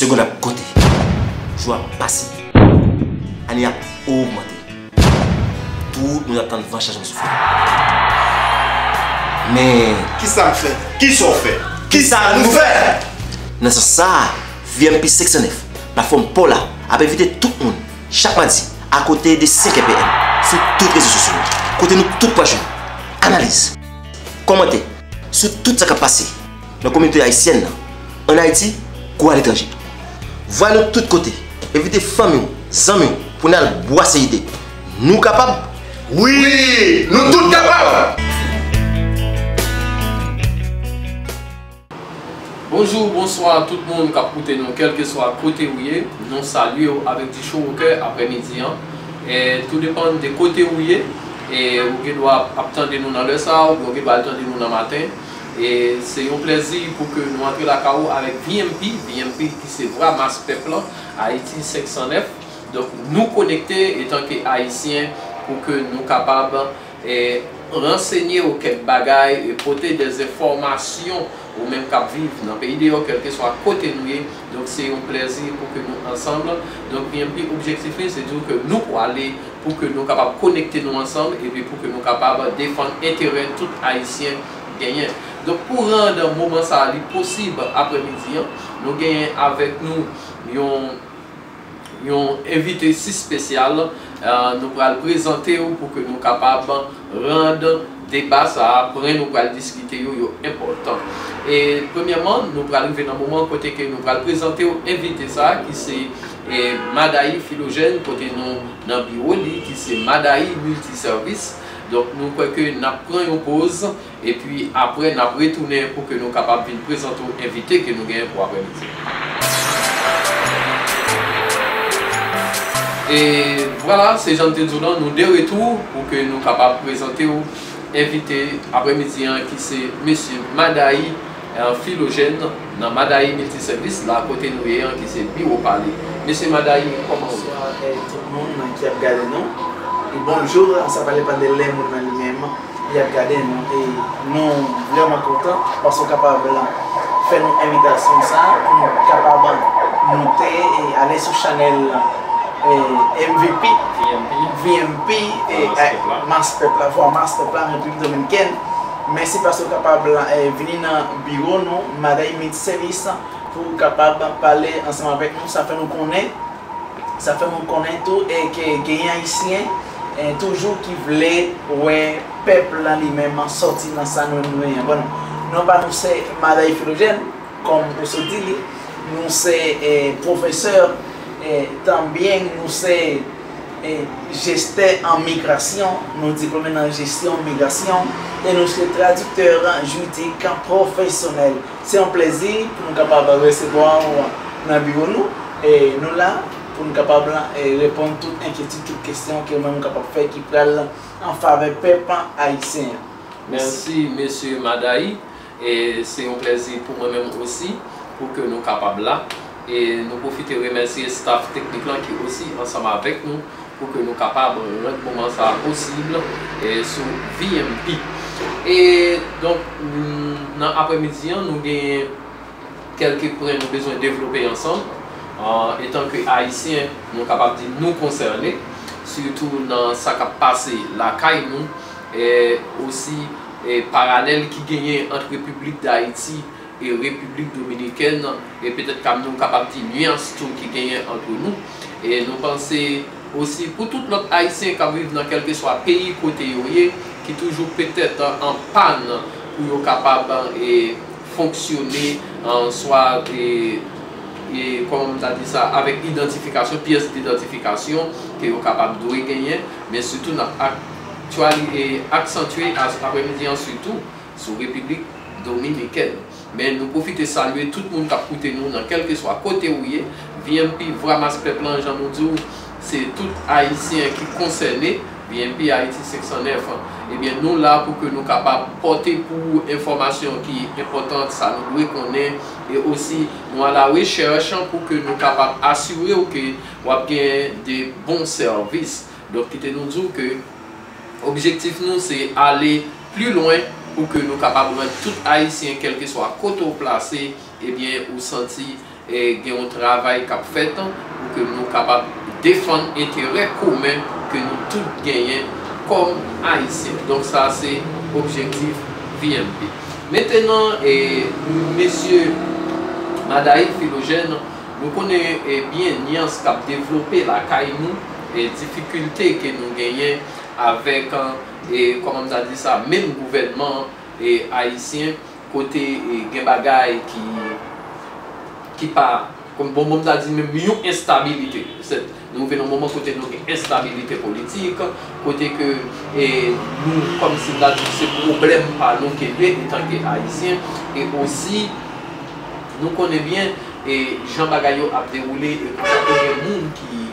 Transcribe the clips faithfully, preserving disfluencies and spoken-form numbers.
Segonn ap konte. Jou ap pase. Ane ap ogmante. Tout moun ap tann van chanjman soufle. Men kisa m fè? Kisa w fè? Kisa nou fè? Nan sans sa a, V M P senk san nèf, platfòm pa w la, ap envite tout moun chak madi akote de senk è P M sou tout rezo sosyo yo, kote nou tout pral jwenn analiz, kòmantè sou tout sa k ap pase nan kominote ayisyèn nan, ann Ayiti kou aletranje. Vwayaje tout kote, envite fanmi w, zanmi w pou n al bwase ide. Nou kapab? Wi, nou tout kapab! Bonjou, bonswa tout moun k ap koute nou, kèlkeswa kote ou ye. Nou salye w avèk di cho o kè aprèmidi an. E tou depann de kote ou ye, e ou gen dwa ap tande nou nan lè sa a, oubyen ou gen dwa al tande nou nan maten. E se yon plèzi pou ke nou antre lakay ou avèk V M P, V M P ki se vwa mas pèp lan, Ayiti senk san nèf. Donk, nou konekte etanke Ayisyen pou ke nou kapab, e, ransenye w kèk bagay, e pote dèzenfòmasyon ou menm k ap viv nan peyi deyò, kèlkeswa kote nou ye. Donk, se yon plèzi pou ke nou ansanm. Donk, V M P objektif li, se di w ke nou pwale pou ke nou kapab konekte nou ansanm epi pou ke nou kapab defann enterè tout Ayisyen genyen. Donk, pou rann moman sa a li posib aprèmidi an, nou genyen avèk nou yon, yon envite si espesyal. Eh, nou pral prezante w pou ke nou kapab rann deba sa a, pwen nou pral diskite yo, yo enpòtan. E premyèman, nou pral rive nan moman kote ke nou pral prezante w envite sa a, ki se, eh, Madayi Filojèn, kote nou nan biwo li, ki se Madayi Miltisèvis. Donk, nou kwè ke n ap pran yon poz, epi apre, n ap retounen pou ke nou kapab vin prezante w envite ke nou genyen pou aprèmidi. E vwala, se jan m te di w lan, nou de retou pou ke nou kapab prezante w envite aprèmidi an, ki se mesye Madayi, eh, Filojèn, nan Madayi Miltisèvis, la kote nou ye an, ki se biwo pa li. Mesye Madayi, kòman w ye? Bonswa, eh, tout moun ki ap gade nou. E bonjou, sa pale pa de lè moun nan li menm. Y ap gade nou. E nou vrèman kontan paske w kapab fè nou envitasyon sa a pou nou kapab monte e ale sou chanèl, e, M V P, V M P, e, Mas Pèp la. Mas Pèp la, vwa mas pèp la, Repiblik Dominikèn. Mèsi paske w kapab, e, vini nan biwo nou, Madayi Miltisèvis, pou w kapab pale ansanm avèk nou. Sa fè nou konnen Sa fè nou konnen tou, e, ke genyen Ayisyen, e, toujou ki vle wè pèp la li menm sòti nan sa nou, nou ye an. Bon, non pa nou se Madayi Filojèn, kòm ou sot di li. Nou se, e, pwofesè, e, tanbyen nou se, e, jestè an migrasyon, nou diplome nan jesyon migrasyon, e nou se tradiktè jiridik pwofesyonèl. Se yon plèzi pou nou kapab resevwa w nan biwo nou. E nou la pou nou kapab, e, reponn tout enkyetid, tout kesyon ke ou menm ou kapab fè ki pral an favè pèp ayisyen an. Mèsi, mesye Madayi. E se yon plèzi pou mwen menm osi, pou ke nou kapab la. E nou pwofite remèsye staff teknik lan ki osi ansanm avèk nou pou ke nou kapab rann moman sa a posib, e, sou V M P. E donk, mm, nan aprèmidi an, nou genyen kèlke pwen nou bezwen devlope ansanm. Ah, etanke Ayisyen, nou kapab di nou konsène, sitou nan sa k ap pase lakay nou, e osi, e paralèl ki genyen ant Repiblik Dayiti e Repiblik Dominikèn, e petèt k ap, nou kapab di nyans tou ki genyen ant nou. E nou panse osi pou tout lòt Ayisyen k ap viv nan kèlkeswa peyi kote yo ye, ki toujou petèt an pàn pou yo kapab, e, fonksyone, an, swa, e, e, kòman m ta di sa, avèk idantifikasyon, pyès idantifikasyon ke yo kapab dwe genyen, men sitou n ap aktyali-, e, aksantye a-, aprèmidi an sitou sou Repiblik Dominikèn. Men nou pwofite salye tout moun k ap koute nou nan kèlkeswa kote ou ye. V M P, Vwa Mas Pèp lan, jan nou di w, se tout Ayisyen ki konsène. V M P Ayiti senk san nèf, ebyen, nou la pou ke nou kapab pòte pou ou enfòmasyon ki enpòtan, sa nou dwe konnen, e osi nou a la rechèch pou ke nou kapab asire w ke w ap gen de bon sèvis. Donk, kite nou di w ke objektif nou, se ale pli lwen pou ke nou kapab rann tout Ayisyen, kèlkeswa kote w plase, ebyen, ou santi E gen yon travay k ap fèt pou ke nou kapab defann enterè komen ke nou tout genyen kòm Ayisyen. Donk sa se objektif V M P. Mentenan, e, mesye Madaïk Philogène, nou konnen, e, byen nyans k ap devlope lakay nou, e, difikilte ke nou genyen avèk, e, kòman m ta di sa, menm gouvènman, e, ayisyen, kote, e, gen bagay ki, ki pa, kòm, bon, bon, m ta di menm yon enstabilite. Se, nou rive nan moman kote nou gen enstabilite politik, kote ke, e, nou, kòmsi m ta di, se pwoblèm pa nou ke l ye, etanke Ayisyen, e osi, nou konnen byen, e, jan bagay yo ap dewoule, e konsa tou gen moun ki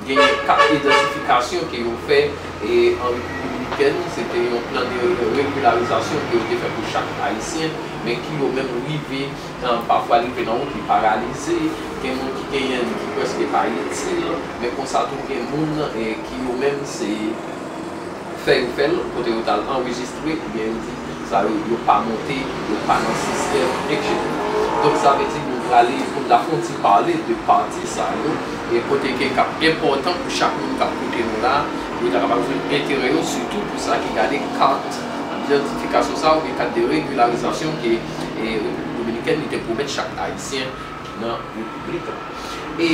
genyen kat idantifikasyon ke yo fè, e, an Repiblik Dominikèn, se te yon plan de regilarizasyon ke yo te fè pou chak Ayisyen, men ki yo menm rive, e, pafwa rive nan wout, li paralize, gen moun ki genyen l ki prèske pa itil, men konsa tou gen moun, e, ki yo menm se fè yo fè l, kote yo t al anrejistre, ebyen yo di sa yo, yo pa monte, yo pa nan sistèm, etsetera. Donk sa vle di nou prale, pou n ta fè yon ti pale de pati sa yo, e kote ke k ap enpòtan pou chak moun k ap koute nou la, pou yo ta kapab jwenn enterè yo, sitou pou sa ki gade kat idantifikasyon sa oubyen kat de regilarizasyon ke, e, Repiblik Dominikèn li te pwomèt chak Ayisyen ki nan Repiblik la. E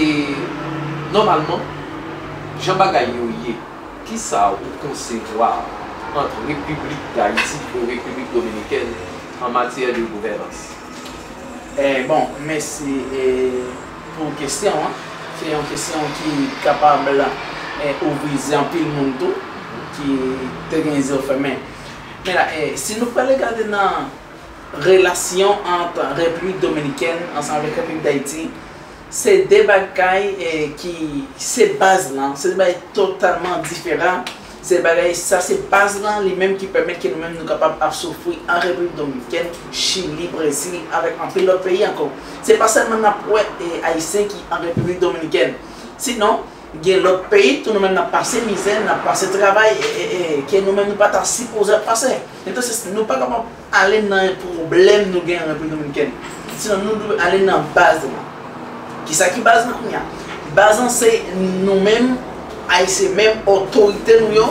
nòmalman, jan bagay yo ye, kisa ou konsevwa ant Repiblik Dayiti e Repiblik Dominikèn an matyè de gouvènans? Eh, bon, mèsi eh, pou kesyon an. Se yon kesyon ki kapab eh, ouvri zye anpil moun tou, ki te gen zye fèmen. Men la, eh, si nou prale gade nan relasyon ant Repiblik Dominikèn ansanm avèk Repiblik Dayiti, se de bagay eh, ki se baz lan, se de bagay totalman diferan. Se bagay sa se baz lan li menm ki pèmèt ke nou menm nou kapab ap soufri an Repiblik Dominikèn, Chili, Brezil, avèk anpil lòt peyi ankò. Se pa sèlman n ap wè eh, Ayisyen ki an Repiblik Dominikèn. Sinon, gen lòt peyi tou nou menm n ap pase mizè, n ap pase travay eh, eh, eh, ke nou menm nou pa ta sipoze ap pase. Entonces, nou pa kapab ale nan pwoblèm nou gen an Repiblik Dominikèn. Sinon, nou dwe ale nan baz lan. Kisa ki baz lan kounye a? Baz lan se nou menm, Ayisyen menm, otorite nou yo,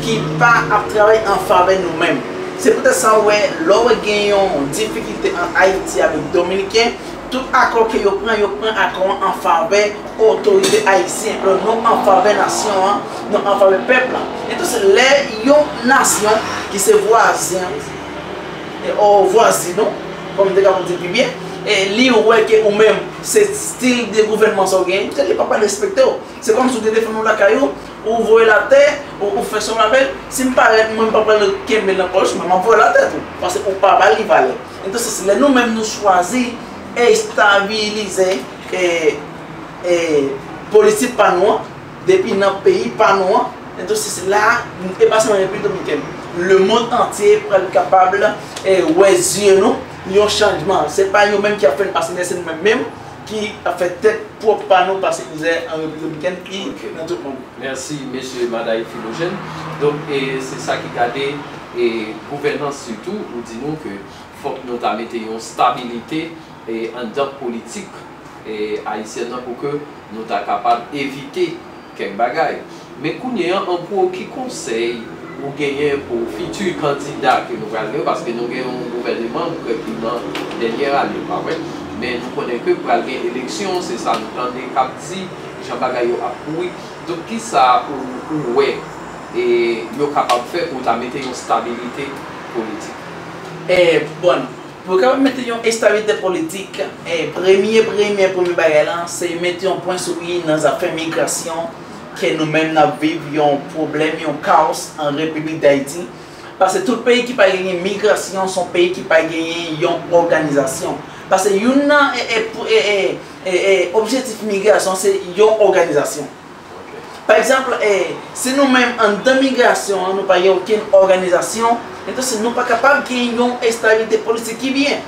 ki pa ap travay an favè nou menm. Se poutèt sa w wè, lè w wè gen yon difikilte ant Ayiti avèk Dominiken, tout akò ke yo pran, yo pran akò an an favè otorite ayisyen, non an favè nasyon an, non an favè pèp la. Entonces, lè yon nasyon ki se vwazen, e, o vwazin ou, kòm m te kapab di l pi byen, e li wè ke ou menm se stil de gouvènman sa w genyen, petèt li p ap pral respekte w. Se kòmsi w te defann ou lakay ou, ou voye l atè, ou, ou fè sa w vle avè l, si m parèt, mwen m p ap pral kenbe l nan pòch mwen, m ap voye l atè tou, paske ou pa ba li valè. Entonces, lè nou menm nou chwazi estabilize e, e, politik pa nou an, depi nan peyi pa nou an, entonces la, e pa sèlman Repiblik Dominikèn, lemonn antye pral kapab e, wè zye nou yon chanjman. Se pa yo menm ki ap fè n pase mizè, se nou menm menm ki ap fè tèt pwòp pa nou pase mizè an Repiblik Dominikèn ki nan tout mond. Mèsi, mesye Madaïk Philogène. Donk, e, se sa ki gade e, gouvènans sitou, ou di nou ke fòk nou ta mete yon stabilite e, anndan politik e, ayisyèn nan pou ke nou ta kapab evite kèk bagay. Men kounye a, an gwo, ki konsèy ou genyen pou fiti kandida ke nou pral gen yo? Paske nou gen yon gouvèneman, m kwè, ki nan dènyè ane, pa vre? Men nou konnen ke pral gen eleksyon, se sa nou tande k ap di, jan bagay yo ap kouri. Donk, kisa ou, ou wè e, yo kapab fè pou ta mete yon stabilite politik? E, bon, pou kapab mete yon estabilite politik, e, premye, premye, premye bagay lan, se mete yon pwen sou i nan zafè migrasyon ke nou menm n ap viv yon pwoblèm, yon kaos an Repiblik Dayiti. Paske tout peyi ki pa genyen migrasyon, se yon peyi ki pa genyen yon òganizasyon. Paske youn nan e, e, pou- e, e, e, e, objektif migrasyon, se yon òganizasyon. Pa egzanp, eh, si nou menm anndan migrasyon an, nou pa gen okenn òganizasyon, entonse nou pa kapab gen yon estabilite politik ki byen.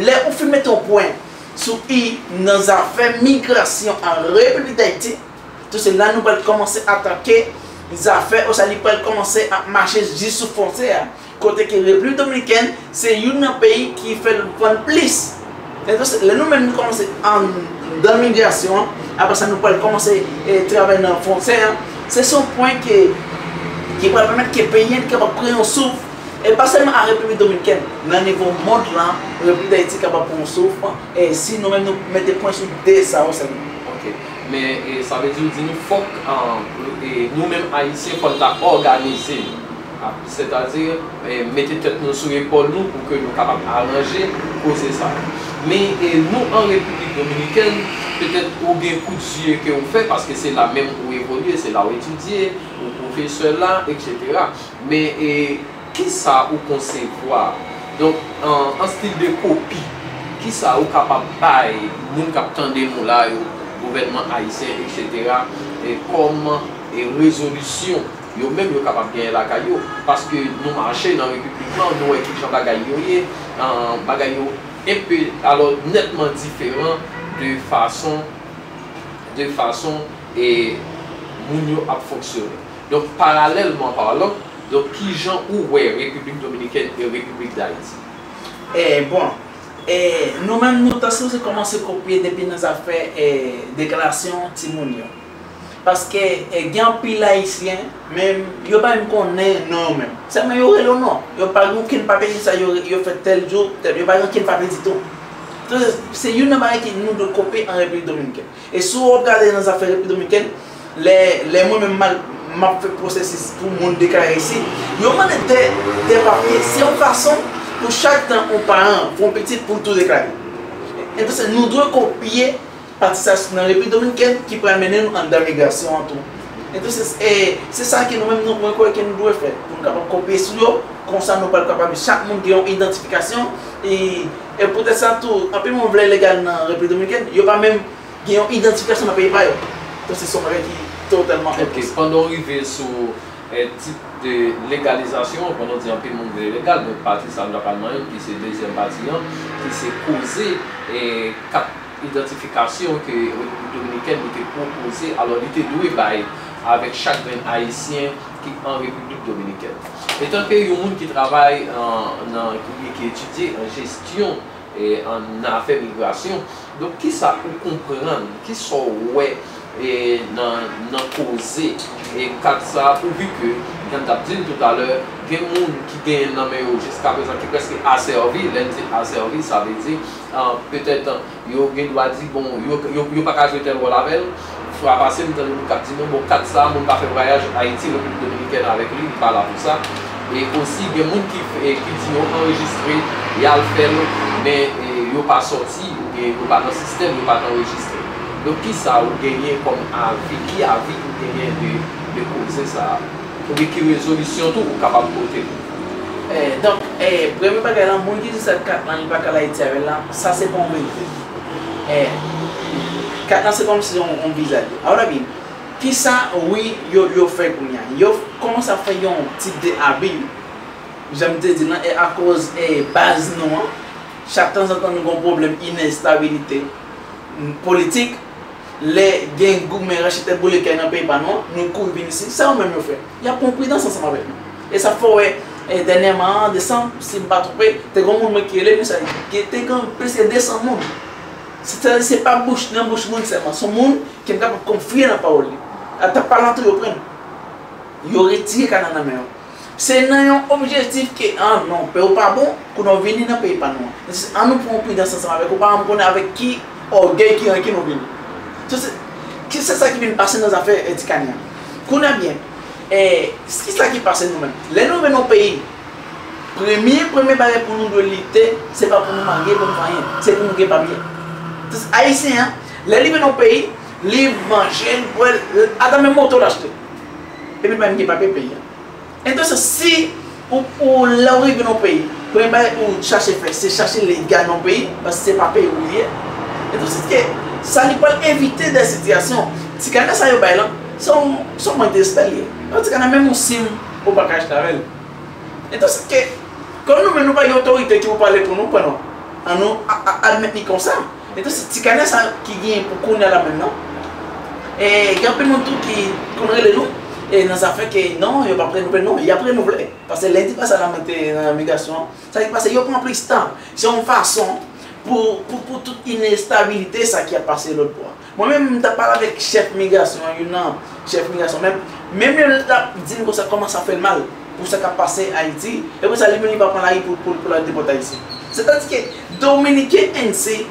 Lè ou fin mete yon pwen sou i nan zafè migrasyon an Repiblik Dayiti, entonse la nou pral kòmanse atake zafè, oswa li pral kòmanse ap mache jis sou fwontyè a. Kote ke Repiblik Dominikèn se youn nan peyi ki fè l vann plis Entonces, lè nou menm nou kòmanse anndan migrasyon an, apre sa nou pral kòmanse e, travay nan fwontyè an, se se yon pwen ke, ki pral pèmèt ke peyi an kapab pran yon souf, e pa sèlman a Repiblik Dominikèn, nan nivo mond lan, Repiblik Dayiti kapab pran yon souf, e si nou menm nou mete pwen sou de sa yo sèlman. Ok. Men e, sa vle di, ou di nou fòk e, nou menm Ayisyen fò n ta òganize nou. Sètadi, e, mete tèt nou sou epòl nou pou ke nou kapab aranje koze sa. Men e, nou an Repiblik Dominikèn, petèt ou gen kout zye ke ou fè, paske se la menm ou evolye, se la ou etidye, ou pwofesè la, etsetera. Men e, kisa ou konsevwa, donk, an, an stil de kopi, kisa ou kapab bay moun k ap tande nou la yo, gouvènman ayisyen, etsetera, e, kòm e, rezolisyon yo menm yo kapab genyen lakay yo, paske nou mache nan repiblik lan, nou wè kijan bagay yo ye, an, bagay yo enpe, alò, nètman diferan de fason, de fason e, moun yo ap fonksyone. Donk, paralèlman palan, donk, kijan ou wè Repiblik Dominikèn e Repiblik Dayiti? E, bon, e, nou menm nou ta sipoze kòmanse kopye depi nan zafè e, deklarasyon timoun yo. Paske e, gen anpil Ayisyen, men yo pa menm konnen non yo menm. Sèlman yo rele w non. Yo pa gen okenn papye ki di sa yo, yo fèt tèl jou, tèl, yo pa gen okenn papye ditou. Donk, se youn nan bagay ke nou dwe kopye an Repiblik Dominikèn. E si w ap gade nan zafè Repiblik Dominikèn, lè, lè mwen menm m al, m ap fè pwosesis pou moun deklare isit, yo mande de, de papye. Se yon fason pou chak tan yon paran fè yon pitit pou l tou deklare. Entonces, nou dwe kopye pati sa nan Repiblik Dominikèn ki pral mennen nou anndan migrasyon an tou. Entonces, e, se sa ke nou menm nou, mwen kwè ke nou dwe fè, pou nou kapab kopye sou yo, konsa nou pral kapab, chak moun gen yon idantifikasyon, e, e poutèt sa tou, anpil moun vle legal nan Repiblik Dominikèn, yo pa menm gen yon idantifikasyon nan peyi pa yo. Donk se yon bagay ki totalman enposib. Pandan w rive sou e, tip de legalizasyon, pandan w di anpil moun vle legal, donk pati sa a nou ta pral manyen ki se dezyèm pati an, ki se koze e, kat idantifikasyon ke Repiblik Dominikèn li te pwopoze, alò li te dwe bay avèk chak grenn Ayisyen ki an Repiblik Dominikèn. Etanke yon moun ki travay an, nan, ki, ki etidye an jesyon e, an, nan afè migrasyon, donk kisa ou konprann, kisa w wè e, nan, nan koze e, kat sa a, pouvi ke, jan m t ap di l toutalè, gen moun ki genyen nan men yo jiskaprezan ki prèske asèvi, lè n di asèvi, sa vle di, an, petèt, yo gen dwa di, bon, yo, yo, yo pa ka jwe tèl wòl avè l. Fwa pase, m tande moun k ap di nou, bon, kat sa a, moun pa fè vwayaj Ayiti, Repiblik Dominikèn avèk li, li pa la pou sa. E osi, gen moun ki, e, ki di yo anrejistre, y al fè l, men e, yo pa sòti, oubyen yo pa nan sistèm, yo pa t anrejistre. Donk, kisa ou genyen kòm avi, ki avi ou genyen de, de koze sa a? Oubyen ki rezolisyon tou ou kapab pote? E, donk, e, premye bagay la, moun ki di sa kat lan li pa ka al Ayiti avè l la, sa se pa yon verite. E, kat lan se kòmsi yon, yon viza li ye. Ahora bien, kisa, wi, yo, yo fè kounye a? Yo kòmanse ap fè yon tip de abi, jan m te di l lan, e akoz e, baz nou an, chak tanzantan nou gen yon pwoblèm inestabilite politik, lè gen goumen rache tèt boule kay nan peyi pa nou an, nou kouri vin isit. Sa yo menm yo fè? Y ap pran pridans ansanm avèk nou. E sa fè w wè, e, dènyèman an, desanm, si m pa twonpe, te gen yon moun mwen ki rele m, sa, te gen plis ke de san moun. Se, se pa bouch, nan bouch moun sèlman. Se yon moun ke m kapab konfye nan pawòl li. Ata palan tou yo pran l. Yo retire kay lan nan men w. Se nan yon objektif ke, ah non, peyi w pa bon, kounye a w vini nan peyi pa nou an. An nou pran pridans ansanm avèk ou, pa janm konnen avèk ki ògèy, ki rankin ou vini. Se, se, ki, se sa ki vin pase nan zafè e, Ti Kane an. Kounye a byen, e, kisa ki pase nou menm? Lè nou rive nan yon peyi, premye, premye bagay pou nou dwe lite, se pa pou nou marye, pou nou fè anyen. Se pou nou gen papye. Ayisyen an, lè li vin nan yon peyi, li manje, li bwè, ata menm moto l achte. Epi l pa menm gen papye peyi a. Entonces, si ou, ou lè ou rive nan yon peyi, premye bagay ou chache fè, se chache legal nan yon peyi, paske se pa peyi ou li ye. Entonces, ke sa li pral evite de sitiyasyon. Ti kanè sa yo bay lan, se yon, se yon mank de respè li ye. Yon ti kanè menm yon sim ou pa ka achte avè l. Entonces, ke, kòm nou menm nou pa gen otorite ki pou pale pou nou, pran non. An nou a, a, admèt li konsa. Entonces, ti kanè sa ki genyen pou kounye a la menm nan. E gen anpil moun tou ki konn rele nou e nan zafè ke non, yo p ap renouvle, non, y ap renouvle. Paske lè di pa sa la mwen te nan migrasyon an, sa ki pase, yo pran plis tan. Se yon fason pou, pou, pou tout inestabilite sa ki ap pase lòt bò a. Mwen menm, m t ap pale avèk chèf migrasyon an, youn nan chèf migrasyon, menm, menm yo t ap di m konsa kòman sa fè l mal pou sa k ap pase Ayiti, e konsa li menm li pa pran lari pou, pou, pou l al depòte Ayisyen. Sètadi ke Dominiken, N C,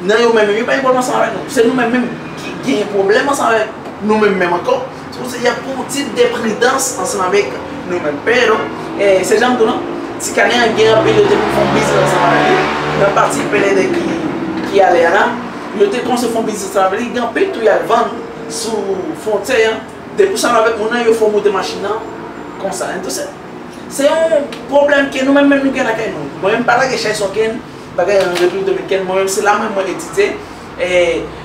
nan yo menm, yo pa gen pwoblèm ansanm avèk nou. Se nou menm menm ki gen pwoblèm ansanm avèk nou menm menm ankò. Se pou sa y ap pran yon tip de pridans ansanm avèk nou menm. Pero, eh, se jan m di w lan, Ti Kanè an gen anpil, yo te konn fè yon biznis ansanm avèk li. Nan pati P L D ki, ki ale a la, yo te kòmanse fè yon biznis ansanm avèk li, gen anpil tou y al vann sou fwontyè an. Depi w sanble avèk moun nan, yo fè w moute machin nan, konsa. Entonse, se yon pwoblèm ke nou menm menm nou gen lakay nou. Mwen menm, m pa lage chay sou okenn bagay an Repiblik Dominikèn, mwen menm, se la mwen, mwen etidye. E,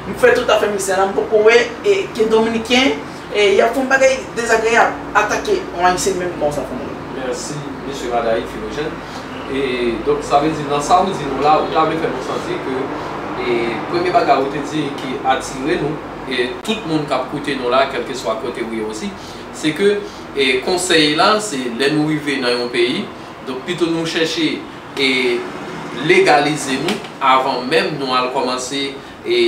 m fè tout afè misyon la, m poko wè e, ke Dominiken, e, y ap fè yon bagay dezagreyab, atake yon Ayisyen menm konsa, fò m wè. Mèsi, mesye Madayi Filojèn. E, donk, sa vle di, nan sa ou di nou la, ou ta vle fè nou santi ke, e, premye bagay ou te di ki atire nou, e tout moun k ap koute nou la, kèlkeswa kote ou ye osi, se ke, e, konsèy la, se lè nou rive nan yon peyi, donk pito nou chèche, e, legalize nou avan menm nou al kòmanse, e,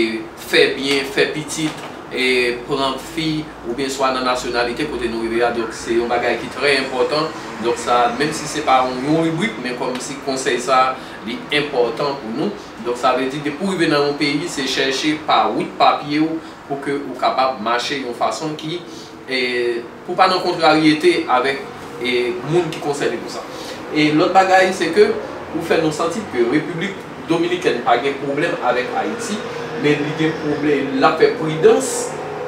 fè byen, fè pitit, e, pran fi, oubyen swa nan nasyonalite kote nou rive a. Donk, se yon bagay ki trè enpòtan. Donk, sa, menm si se pa yon, yon ribrik, men kòmsi konsèy sa, li enpòtan pou nou. Donk, sa vle di, depi w rive nan yon peyi, se chèche pa wout papye w pou ke ou kapab mache yon fason ki, e, pou pa nan kontraryete avèk, e, moun ki konsène pou sa. E lòt bagay, se ke ou fè nou santi ke Repiblik Dominikèn pa gen pwoblèm avèk Ayiti, men li gen pwoblèm, l ap fè pridans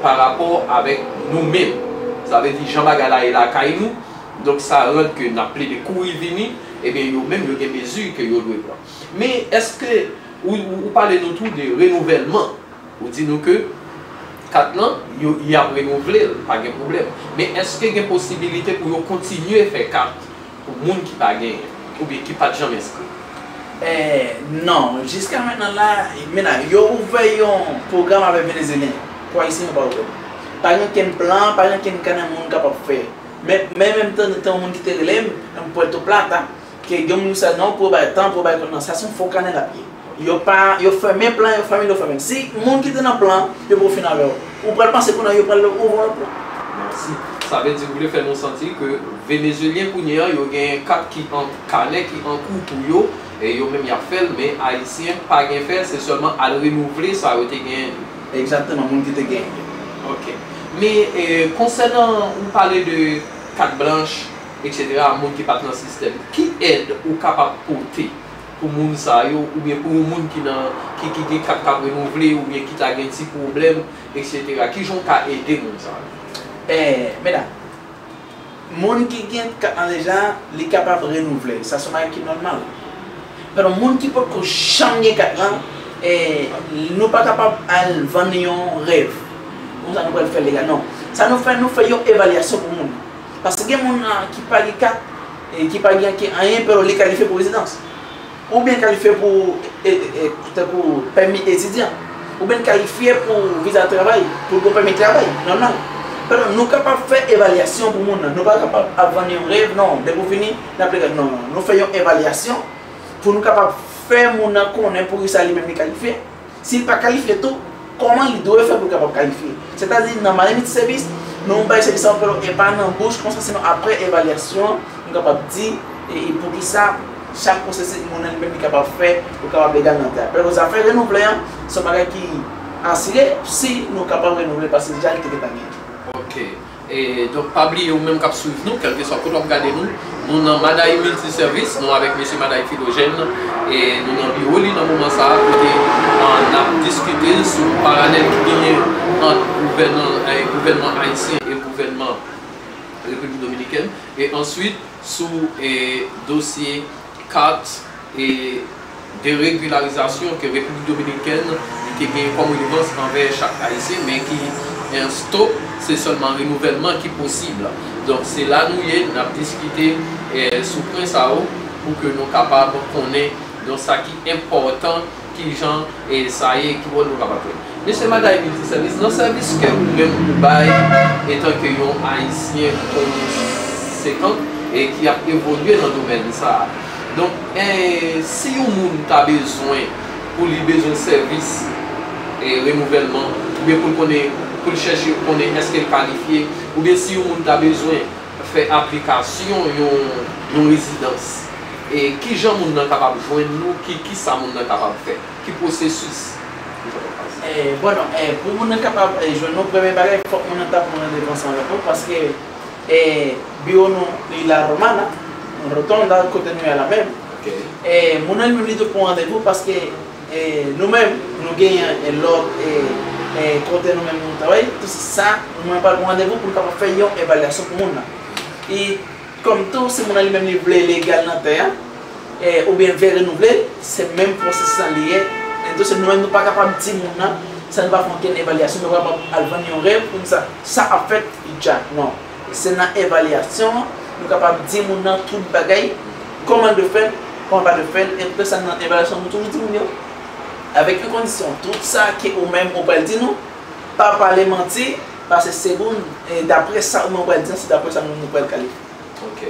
pa rapò avèk nou menm. Sa vle di, jan bagay la ye lakay nou, donk sa rann ke n ap plede kouri vini, ebyen, yo menm, yo gen mezi ke yo dwe pran. Men, èske ou, ou, ou pale nou tou de renouvèlman? Ou di nou ke kat lan, yo, y ap renouvle l, pa gen pwoblèm. Men èske gen posibilite pou yo kontinye fè kat pou moun ki pa genyen, oubyen ki pa t janm enskri? Eh, non, jiska mentnan la, men la, yo ouvè yon pwogram avèk Venezyelyen. Pou Ayisyen, yo pa ouvè. Pa gen okenn plan, pa gen okenn kanè moun kapab fè. Men, men menm tan, tan moun ki te rele m, m Puerto Plata, ke gen moun ki sa non, pou yo bay tan, pou yo bay kont nan, sa se yon fo kanè l ap ye. Yo pa, yo fèmen plan, yo fèmen, yo fèmen. Si moun ki te nan plan, yo poko fin avè w, ou pral panse kounye a yo pral ouvri yon lòt plan. Mèsi. Sa vle di ou vle fè nou santi ke Venezyelyen kounye a, yo gen kat ki an, kanè ki an kou pou yo, e yo menm y ap fè l, men Ayisyen pa gen fè, se sèlman al renouvle sa yo te genyen. Egzakteman, moun ki te genyen. Ok. Men, e, konsènan ou pale de kat blanch, etsetera, moun ki pa t nan sistèm, ki èd ou kapab pote pou moun sa yo, oubyen pou yon moun ki nan, ki, ki gen kat k ap renouvle, oubyen ki ta gen ti pwoblèm, etsetera? Kijan w ka ede moun sa yo? Eh, medam, moun ki gen kat lan deja, li kapab renouvle. Sa se yon bagay ki nòmal. Pero moun ki potko janm gen kat lan, eh, nou pa kapab al vann yon rèv. Konsa nou pral fè legal. Non. Sa nou fè, nou fè yon evalyasyon pou moun. Paske gen moun, ah, ki pa gen kat, eh, ki pa gen anke anyen, pero li kalifye pou rezidans. Oubyen kalifye pou, e, e, e, tankou pèmi etidyan. Oubyen kalifye pou viza travay, pou l gen pèmi travay, nòmal. Pero nou kapab fè evalyasyon pou moun nan. Nou pa kapab ap vann yon rèv, non, depi w vini, n ap legal. Non, non, nou fè yon evalyasyon pou nou kapab fè moun nan konnen poukisa li menm li kalifye. Si l pa kalifye tou, kòman li dwe fè pou l kapab kalifye? Sètadi, nan mande miltisèvis, nou bay sèvis sa yo, e pa nan bouch konsa, sinon apre evalyasyon, nou kapab di, e, e poukisa chak pwosesis moun nan li menm li kapab fè pou kapab legal nan tè a. Pero zafè renouvle an, se yon bagay ki asire si nou kapab renouvle paske deja li te gentan genyen. Ok. E, donk, pa bliye ou menm k ap swiv nou, kèlkeswa kote w ap gade nou, nou nan Madayi Miltisèvis, nou avèk mesye Madayi Filojèn, e nou nan biwo li nan moman sa a, kote, a, n ap diskite sou paralèl ki genyen ant gouvènan, e, gouvènman ayisyen e gouvènman Repiblik Dominikèn, e answit sou, e, dosye kat, e, deregilarizasyon ke Repiblik Dominikèn li te gen kòm redevans anvè chak Ayisyen, men ki, en, stop, se sèlman renouvèlman ki posib. Donk, se la nou ye, n ap diskite, e, sou pwen sa yo pou ke nou kapab konnen, donk, sa ki enpòtan, kijan, e, sa ye, ki wòl nou kapab jwe. Mesye Madayi Miltisèvis, nan sèvis ke ou menm ou bay, etanke yon Ayisyen konsekan, e ki ap evolye nan domèn sa a. Donk, e, si yon moun ta bezwen pou li bezwen sèvis e renouvèlman, oubyen pou l konnen, pou l chèche konnen èske l kalifye, oubyen si yon moun ta bezwen fè aplikasyon yon, yon rezidans, e kijan moun nan kapab jwenn nou, ki, ki sa moun nan kapab fè, ki pwosesis ki kapab pase? Eh, bon, non, eh, pou moun nan kapab eh, jwenn nou, premye bagay, fòk moun nan ta pran randevou ansanm avèk nou, paske eh, biwo nou li la Romana, Rotonda, kote nou ye la menm. Ok. Eh, moun nan li menm li tou pran randevou paske eh, nou menm, nou genyen eh, lòt eh, eh, kote nou menm nou travay, tout sa, nou menm pral pran randevou pou nou kapab fè yon evalyasyon pou moun nan. E kòm tou, si moun nan li menm li vle legal nan tè a, eh, oubyen vle renouvle, se menm pwosesis lan li ye. Entonces, nou menm nou pa kapab di moun nan, san nou pa fè okenn evalyasyon, nou pa kapab al vann yon rèv pou n sa, sa ap fèt, li dja, non. Se nan evalyasyon an, nou kapab di moun nan tout bagay, kòman l dwe fè l, kòman l pa dwe fè l, e tout sa nan evalyasyon, nou toujou di moun yo, avèk yon kondisyon, tout sa ke ou menm ou pral di nou, pa pale manti, paske se pou n, e daprè sa ou menm ou pral di an, se daprè sa nou menm nou pral kalifye. Ok.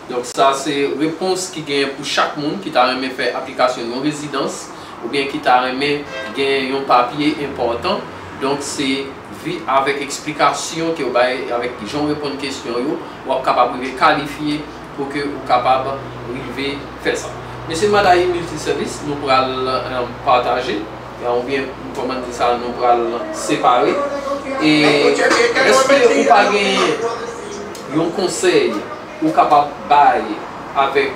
Donk, sa se repons ki genyen pou chak moun ki ta renmen fè aplikasyon yon rezidans oubyen ki ta renmen gen yon papye enpòtan. Donk, se vi avèk eksplikasyon ke w bay, avèk jan w reponn kesyon yo, w ap kapab rive kalifye pou ke ou kapab rive fè sa. Mesye Madayi Miltisèvis, nou pral eh, pataje, eh, oubyen, kòman di sa, nou pral separe. E èske ou pa genyen yon konsèy ou kapab bay avèk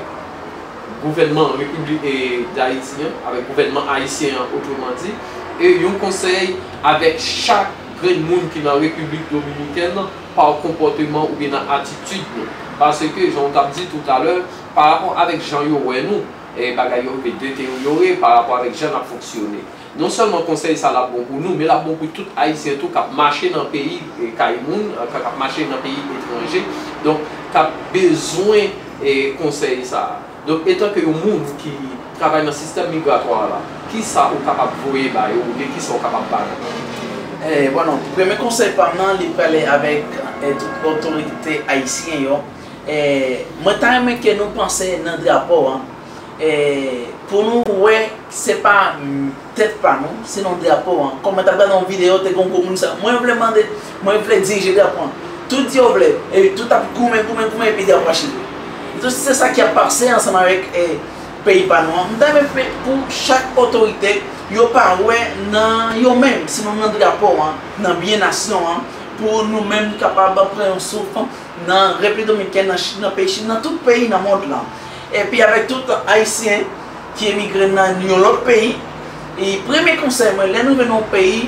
gouvènman Repiblik eh, Dayiti an, avèk gouvènman ayisyen an, otreman di, e yon konsèy avèk chak grenn moun ki nan Repiblik Dominikèn pa konpòteman oubyen nan atitid nou. Paske, jan w t ap di toutalè, pa rapò avèk jan yo wè nou, eh, bagay yo rive deteryore pa rapò avèk jan n ap fonksyone. Non sèlman konsèy sa l ap bon pou nou, men l ap bon pou tout Ayisyen tou k ap mache nan peyi, eh, kay moun, eh, k ap mache nan peyi etranje, donk k ap bezwen eh, konsèy sa a. Donk, etanke yon moun ki travay nan sistèm migratwa a la, ki sa ou kapab voye ba yo oubyen ki sa ou kapab ba yo? Eh, bon, non, premye konsèy pa m nan, li prale avèk eh, tout otorite ayisyen yo. Eh, mwen ta renmen ke nou panse nan drapo a, eh, pou nou wè se pa mm, tèt pa nou, sinon drapo an. Kòm mwen t ap gade yon videyo, te gen yon gwoup moun sa, mwen vle mande, mwen vle dirije drapo an. Tout di yo vle, epi tout ap goumen, goumen, goumen, epi drapo a chire. Epi se sa ki ap pase ansanm avèk eh, peyi pa nou an. M ta renmen pe- pou chak otorite, yo pa wè nan yo menm, sinon nan drapo an, nan byen nasyon an, pou nou menm kapab pran yon souf nan Repiblik Dominikèn, nan Chin, nan peyi Chin, nan tout peyi nan mond lan. Epi avèk tout Ayisyen ki emigre nan yon lòt peyi, e premye konsèy mwen, lè nou rive nan yon peyi,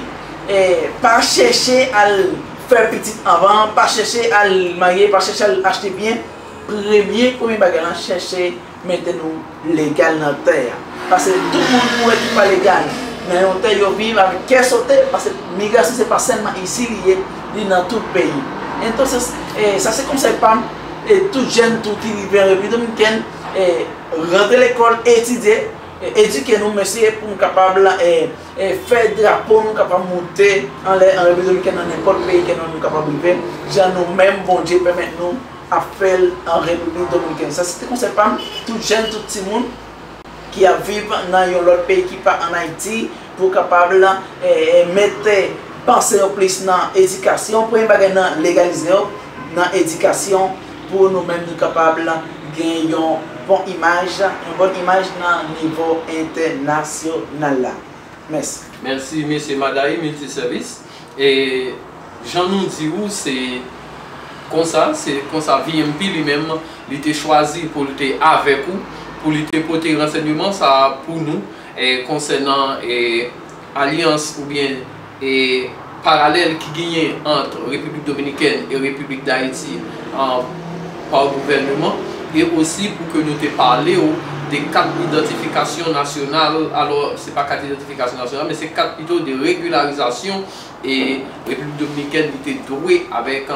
eh, pa chèche al fè pitit anvan, pa chèche al marye, pa chèche al achte byen. Premye, premye bagay lan, chèche mete nou legal nan tè a. Paske tout moun ou wè ki pa legal nan yon tè, yo viv avèk kè sote, paske migrasyon se pa sèlman isi li ye, li nan tout peyi. Entonces, eh, sa se konsèy pa m, e tout jèn tou ki rive an Repiblik Dominikèn, eh, rantre lekòl, etidye, eh, edike nou, mesye, pou nou kapab eh, eh, fè drapo nou kapab moute anlè an Repiblik Dominikèn, nan nenpòt peyi ke nou, nou kapab rive, jan nou menm Bondye pèmèt nou ap fè l an Repiblik Dominikèn. Sa se te konsèy pa m, tout jèn, tout timoun ki ap viv nan yon lòt peyi ki pa ann Ayiti, pou kapab eh, mete panse yo plis nan edikasyon, premye bagay nan legalize yo, nan edikasyon, pou nou menm nou kapab gen yon bon imaj, yon bon imaj nan nivo entènasyonal la. Mèsi. Mèsi, mesye Madayi Miltisèvis. E jan nou di ou, se konsa, se konsa V M P li menm, li te chwazi pou l te avèk ou, pou li te pote ransèyman sa a pou nou, e konsènan e alyans oubyen e paralèl ki genyen ant Repiblik Dominikèn e Repiblik Dayiti an pa gouvèneman, e osi pou ke nou te pale w de kat idantifikasyon nasyonal, alò, se pa kat idantifikasyon nasyonal, men se kat pito de regilarizasyon e Repiblik Dominikèn li te dwe avèk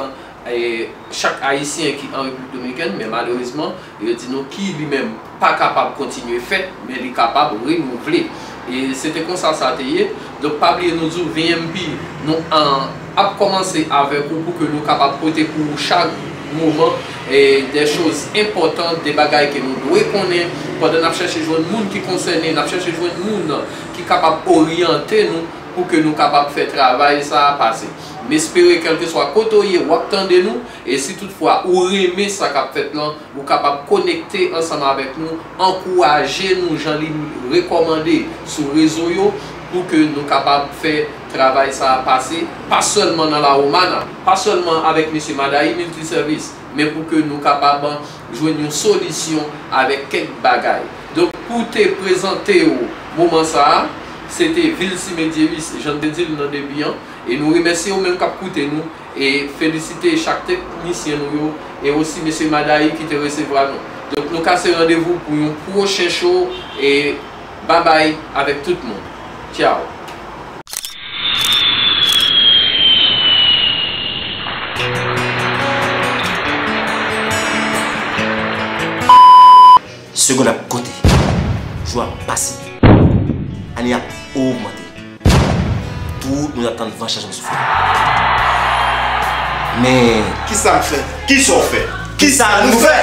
e chak Ayisyen ki an Repiblik Dominikèn, men malerezman, yo di nou ki li menm pa kapab kontinye fèt, men li kapab renouvle. E se te konsa sa te ye. Donk, pa bliye nou di w V M P, nou an, ap kòmanse avèk ou pou ke nou kapab pote pou ou chak moman e, de choz enpòtan, de bagay ke nou dwe konnen pandan n ap chèche jwenn moun ki konsène, n ap chèche jwenn moun ki kapab oryante nou pou ke nou kapab fè travay sa a pase. M espere, kèlkeswa kote w ye, w ap tande nou, e si toutfwa ou renmen sa k ap fèt lan, ou kapab konekte ansanm avèk nou, ankouraje nou jan li rekòmande sou rezo yo, pou ke nou kapab fè travay sa a pase, pa sèlman nan La Romana, pa sèlman avèk mesye Madayi Miltisèvis, men pou ke nou kapab jwenn yon solisyon avèk kèk bagay. Donk, pou te prezante w moman sa a, se te Vilcy Médiéus, jan m te di l nan debi an, e nou remèsye ou menm k ap koute nou, e felisite chak teknisyen nou yo, e osi mesye Madayi ki te resevwa nou. Donk, nou kase randevou pou yon pwochen show, e babay avèk tout moun. Tchaw. Segonn ap konte, jou ap pase, ane ap ogmante. Tout moun ap tann van chanjman soufle. Men kisa m fè? Kisa w fè? Kisa nou fè?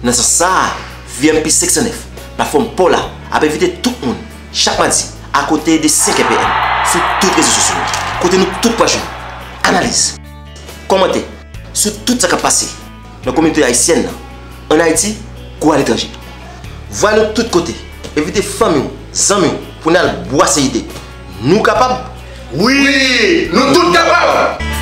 Nan sans sa a, V M P senk san nèf, platfòm pa w la, ap envite tout moun chak madi akote de senkè P M sou tout rezo sosyo yo, kote nou tout pral jwenn analiz, kòmantè sou tout sa k ap pase nan kominote ayisyèn nan, ann Ayiti kou aletranje. Vwa nou tout kote, envite fanmi w, zanmi w pou n al bwase ide. Nou kapab! Wi, nou tout kapab!